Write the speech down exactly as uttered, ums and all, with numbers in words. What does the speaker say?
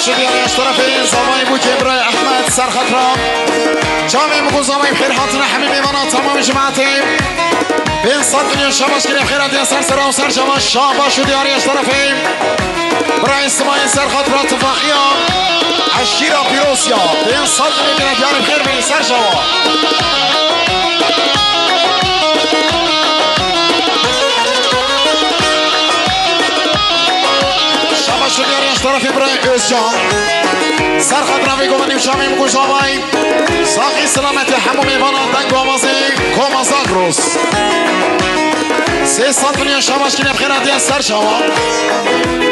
Şudiya ji terefê zavayê bûkê birayê Ehmed Serxatra. Çavê min ku zavayê xêr hatine hemî mêvana tamamê cemaetê. Pênc sed milyon şabaş kirê xêra diye ser sera û ser çava şabaş û diyarê ji terefê. Birayê Simayê Serxatra tifaqiya eşîra Pîrosya. Pênc sed milyon kirê diyarê xêr bê ser çava. Şabaş û diyarê ji terefê birayê Özcan. Serxatra vê govendî û çavê min ku zavayê. Saxî selametê hemû mêvana deng û awazê Koma Zagros. Sê sed milyon şabaş kirê xêra diye ser çava.